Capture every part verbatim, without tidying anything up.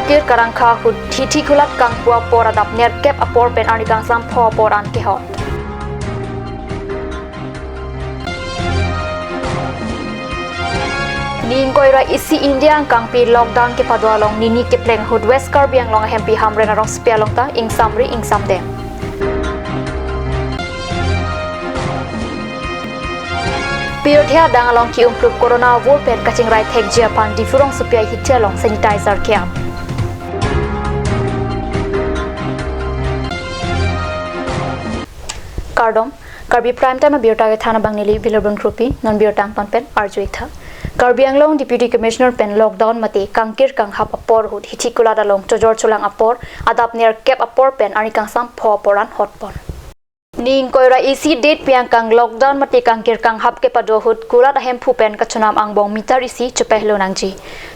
Kir karangkha ahut hithi kulat kangpu apor adap nerkep apor pen arni kangsam pho apor an kehot. Ni ingkoi ra isi India angkangpi lockdown kepado along nini kepleng ahut West Karbi Anglong ahempi Hamren arongsopi along ta ingsamri ingsamdeng. Pirthe adang along ki-umphlup corona avur pen kachingrai thekji aphan Diphu rongsopi ahithi along sanitizer ke-ap. Kardom, Karbi Prime Time abirta kethan abang neli Bilobon Kropi, non birta angton pen arju-ik tha. Karbi Anglong Deputy Commissioner pen lockdown mate kangkir kanghap apor ahut hithi kulat along chojor cholang apor adap nerkep apor pen arni kangsam pho apor an hotpon. Ni ingkoi ra isi date pi angkang lockdown mate kangkir kanghap kepado ahut kulat ahemphu pen kachonam angbong meter isi chepahelo nangji.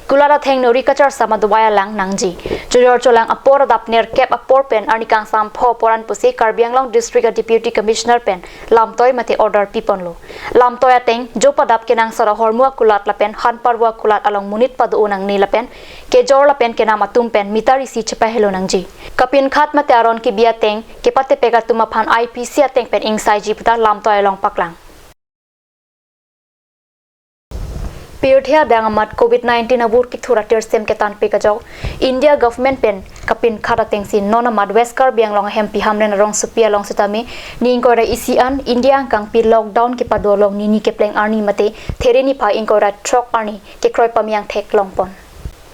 Kulat athengno ri kacharsam adovai alang nangji. Chojor cholang apor adap nerkep apor pen arni kangsam pho apor an pusi Karbi Anglong District a Deputy Commissioner pen lamtoi mate order piponlo. Lamtoi ateng jo padap kenangsot ahormu akulat lapen han parvo akulat along monit pado-o nangne lapen kejor lapen kenam atum pen meter isi chepahelo nangji. Kapinkhat mate aron kebi ateng kepatepek atum aphan I P C ateng pen ingsaiji puta lamtoi along paklang. Pirthe adang amat covid nineteen avur kithur atirsem ketanpik ajok India government pen kapinkhat atengsi non amat West Karbi Anglong ahempi Hamren arongsopi along sitame ni ingkoi ra isi an India angkangpi lockdown kepado along nini kepleng arni mate there niphai ingkoi ra throk arni kekroi pamyang theklongpon.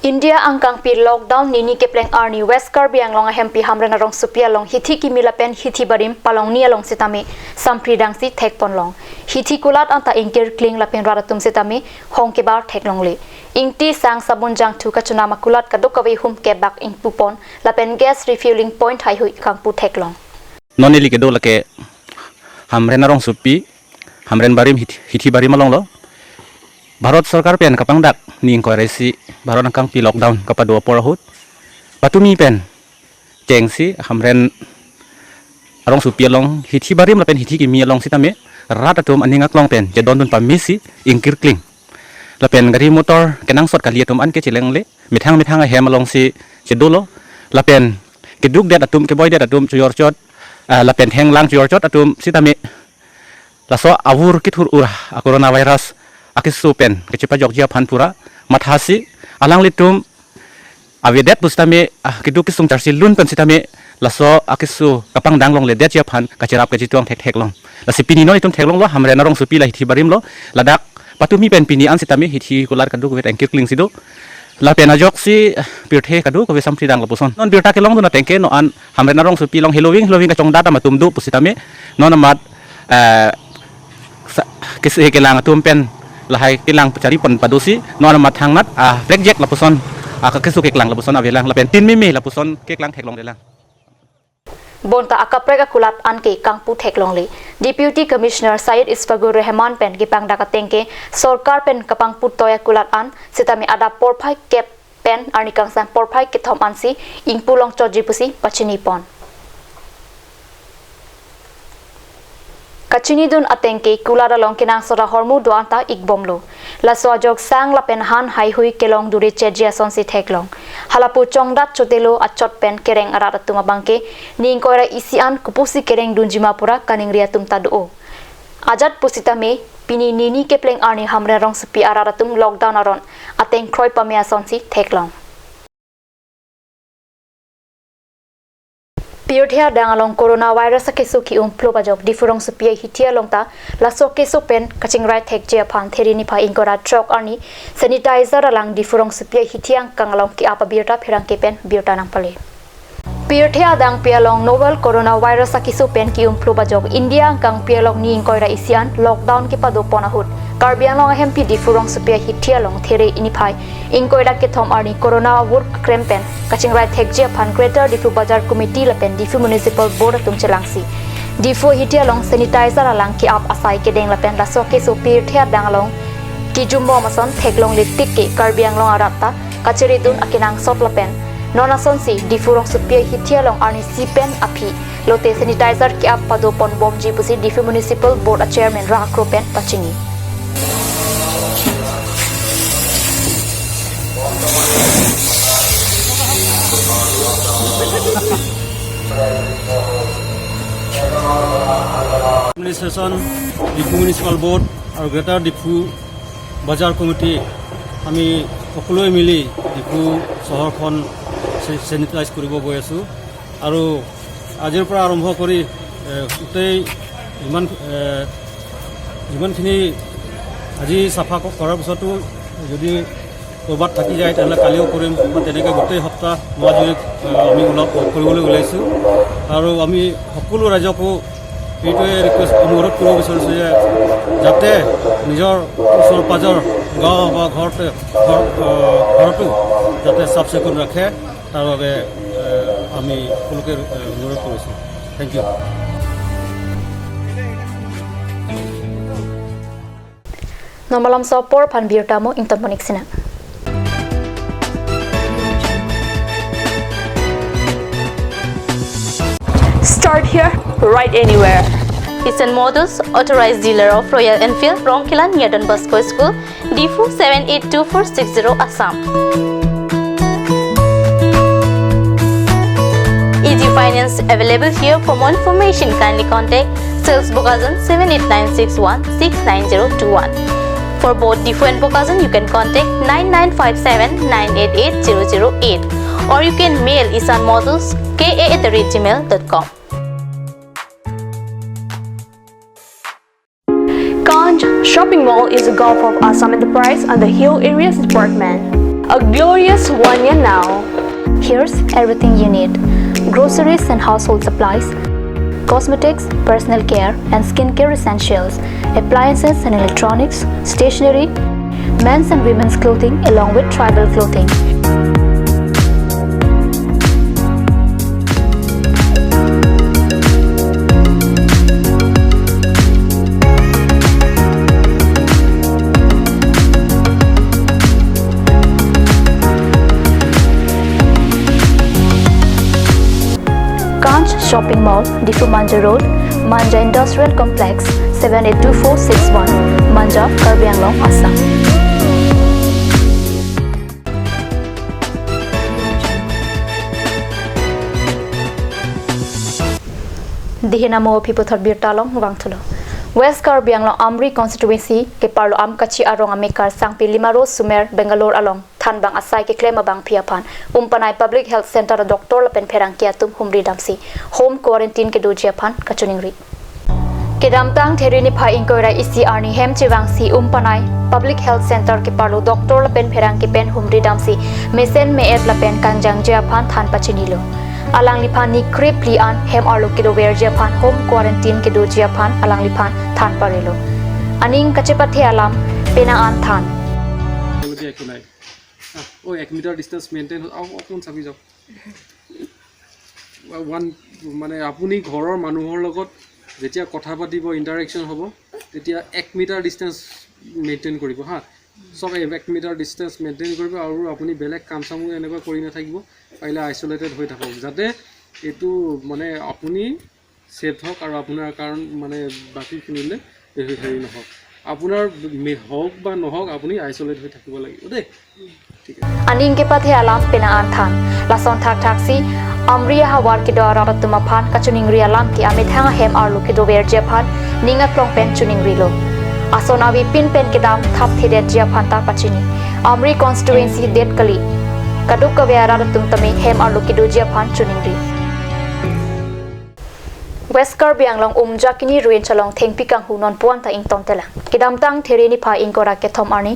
India angkangpi lockdown nini kepleng arni West Karbi Anglong ahempi Hamren arongsopi along hithi kimi lapen hithi barim palongni along sitame sampri dangsi thekponlong. Hithi kulat anta ingkir kling lapen rat atum sitame hong kebar theklongle. Ingti sang sabun jangthu kachonam akulat kadokave hum kebak ingpupon lapen gas refueling point haihui kangpu theklong. Non neli kedo lake Hamren arongsopi, Hamren barim hithi, hithi barim along lo. Bharat Sorkar pen kapangdak ni ingkoi ra isi Bharat angkangpi lockdown kapado apor ahut patumi pen chengsi Hamren arongsopi along hithi barim lapen hithi kimi along sitame rat atum aning aklong pen chedondun pamesi ingkir kling. Lapen gari motor kenangsot kali atum anke chelengle, methang methang ahem alongsi chedolo. Lapen keduk det atum, keboi det atum chojor chot, ah, lapen thenglang chojor chot atum sitame laso avur kithur ura a coronavirus akeso pen kachepajokji aphan pura mathasi alanglitum avedet pusitame, ah, keduk kesung charsi lun pen sitame laso akeso kapangdang longledetji aphan kacherap kachitong thektheklong. Lasi pini non itum theklonglo Hamren arongsopi la hithi barim lo, ladak patumi pen pini an sitame hithi kulat kadokave ingkir klingsi do. Lapen ajoksi, ah, pirthe kadokave sampri dang lapuson. Non birta kelongdun ateng ke non an Hamren arongsopi along heloving heloving kachongdat atum do pusitame non amat, eh, sa-, kese kelang atum pen lahai kelang pachari pon padosi non amat thangnat, ah, black jack lapuson, ah, kakeso keklang lapuson avelang lapen tin meme lapuson keklang theklonglelang. Bonta akaprek akulat anke kangpu theklongle. Deputy Commissioner Syed Ishfaqur Rahman pen kepangdak ateng ke sorkar pen kapangpu toi akulat an sitame adap porphai kep pen arni kangsam porphai kethom ansi ingpulong chotji pusi pachinipon. Kachinidun ateng ke kulat along kenangsot ahormu do-an ta ikbomlo. Laso ajok sang lapen han haihui kelong dure cheji asonsi theklong. Halapu chongdat chotelo achot pen kereng arat atum abang ke ni ingkoi ra isi an kopusi kereng dunjima pura kaningri atum ta do-o. Ajat pusitame pini nini kepleng arni Hamren arongsopi arat atum lockdown aron ateng kroi pame asonsi theklong. Pirthe adang along coronavirus akeso ki-umphlup ajok Diphu rongsopi ahithi along ta laso keso pen kachingrai thekji aphan there niphai ingkoi ra throk arni sanitizer alang Diphu rongsopi ahithi angkang along ke-ap abirta pherangke pen birta nangpale. Pirthe adang pi along novel coronavirus akeso pen ki-umphlup ajok India angkang pi along ni ingkoi ra isi an lockdown kepadopon ahut Karbi Anglong ahempi Diphu rongsopi ahithi along there niphai ingkoi ra kethom arni corona avur krem pen kachingrai thekji aphan Greater Diphu Bazar Committee lapen Diphu Municipal Board atum chelangsi Diphu ahithi along sanitizer alang ke-ap asai kedeng lapen laso keso pirthe adang along kijum bom ason theklongle tik ke Karbi Anglong arat ta kachiridun akenangsot lapen non asonsi Diphu rongsopi ahithi along arnisi pen aphi lote sanitizer ke-ap padopon bomji pusi Diphu Municipal Board a Chairman Rah Kro pen pachini. Administration, Diphu municipal board আৰু গ্ৰেটাৰ ডিফু বজাৰ কমিটি, আমি সকলোৱে মিলি ডিফু চহৰখন চে-, চেনিটাইজ কৰিব গৈ আছোঁ। আৰু আজিৰ পৰা আৰম্ভ কৰি, এ, গোটেই ইমান, এ, যিমানখিনি আজি চাফা ক-, কৰাৰ পিছতো যদি ক'ৰবাত থাকি যায়, তেনেহ'লে কালিও কৰিম বা তেনেকৈ গোটেই সপ্তাহ মাজুলীত, এ, আমি ওলা-, কৰিবলৈ ওলাইছোঁ। আৰু আমি সকলো ৰাইজকো এইটোৱে ৰিকুৱেষ্ট, অনুৰোধ কৰিব বিচাৰিছোঁ যে যাতে নিজৰ ওচৰ পাজৰ গাঁও বা ঘৰতে, ঘৰ, এ, ঘৰটো যাতে চাফ চিকুণ ৰাখে, তাৰ বাবে, এ, আমি সকলোকে, এ, অনুৰোধ কৰিছোঁ। Thank you. Normalom so apor aphan birta mo ington ponik sina. Start here, ride anywhere. Isan Motors, authorized dealer of Royal Enfield, Rongkelan near Don Bosco School, Diphu seven eight two four six zero, Assam. Easy finance available here. For more information, kindly contact Sales Bokajan seven eight nine six one six nine zero two one. For both Diphu and Bokajan, you can contact nine nine five seven nine eight eight zero zero eight, or you can mail isanmotors K A at the rate gmail dot com. Kanch Shopping Mall is a Gulf of Assam Enterprise and the Hill Areas Department. A glorious one year now. Here's everything you need: groceries and household supplies, cosmetics, personal care and skincare essentials, appliances and electronics, stationery, men's and women's clothing, along with tribal clothing. Kanch Shopping Mall, Diphu Manja Road, Manja Industrial Complex, seven eight two four six one, Manja, Karbi Anglong, Assam. Dihina mo aphi puthot birta along vangthulo. West Karbi Anglong Amri constituency keparlo Amkachi arong amekar Sangpi Limaro Sumer Bangalore along thanbang asai keklem abangpi aphan Umpanai Public Health Center doctor lapen pherangke atum humri damsi home quarantine kedoji aphan kachiningri. Kedamtang There niphai ingkoi ra isi arni hem chevangsi Umpanai Public Health Center keparlo doctor lapen pherangke pen humri damsi mesen me-et lapen kangjangji aphan than pachinilo. Alangliphan ni krip li an hem arlo kedoverji aphan home quarantine kedoji aphan alangliphan than parelo. Aning kachepathe alam penang an than. তেওঁলোকে একো নাই। আহ, অ', এক metre distance maintain, অকণমান চাবি যাওক। ওৱান, মানে, আপুনি ঘৰৰ মানুহৰ লগত যেতিয়া কথা পাতিব, ইণ্টাৰেকশ্যন হ'ব, তেতিয়া এক মিটাৰ ডিষ্টেঞ্চ মেইনটেইন কৰিব, হা। চব এক, এক মিটাৰ ডিষ্টেঞ্চ মেইনটেইন কৰিব আৰু আপুনি বেলেগ কাম চামো এনেকুৱা কৰি নাথাকিব, পাৰিলে আইচলেটেড হৈ থাকক, যাতে এইটো, মানে, আপুনি ছেফ হওক আৰু আপোনাৰ কাৰণ, মানে, বাকীখিনিলে হেৰি, হেৰি নহওক। আপোনাৰ মে-, হওক বা নহওক, আপুনি আইচলেট হৈ থাকিব লাগিব দেই। ঠিক আছে। Aning kepathe alam penang an than. Lason thakthak si Amri ahavar kedo arat atum aphan kachiningri alam ke amethang ahem arlo kedoverji aphan ning aklong pen chiningrilo. Ason avepin pen kedam thapthedetji aphan ta pachini. Amri constituency det kali, kadokave arat atum tame hem arlo kedoji aphan chiningri. West Karbi Anglong Umjakini Range along thengpi kanghu non puan ta ingtong telang. Kedamtang There niphai ingkoi ra kethom arni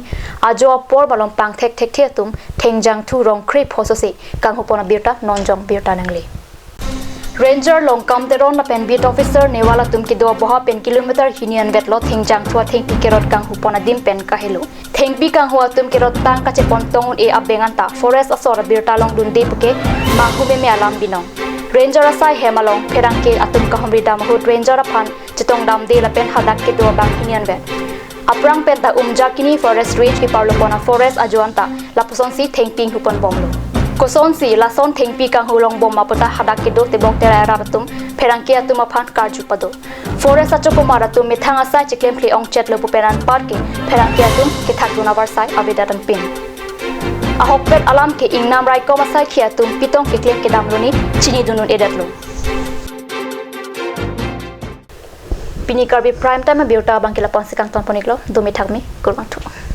ajo apor malom pangthek thekthe atum thengjangthu rong krip hososi kanghu pon abirta non jong birta nangle. Ranger Longkam Teron lapen beat officer Newal atum kedo aboha pen kilometer hini anvetlo thengjangthu athengpi kerot kanghu pon adim pen kahelo. Thengpi kanghu atum kerot tang kachepon tong un-e abeng anta forest asor abirta along dunde puke manghu meme alam binong. Ranger asai hem along pherangke atum kahumri dam ahut ranger aphan chetong damde lapen hadak kedo abang hini anvet. Aphrang penta Umjakini Forest Range keparlo pon a-forest ajo anta lapusonsi thengpi inghu pon bomlo. Kosonsi lason thengpi kanghu long bom ma puta hadak kedo tebok terai arat atum pherangke atum aphan karju pado. Forest achokomar atum methang asai chiklemkle ongchetlo pu pen anparke pherangke atum kethakdun avarsai avedet anpin. Ahokpet alam ke ingnam raikom asaikhi atum pitong keklem kedam loni chinidun un-edetlo. Pini Karbi Prime Time abirta abang ke lapu-an si kangton pon-iklo, dome thakme, kurvangthu.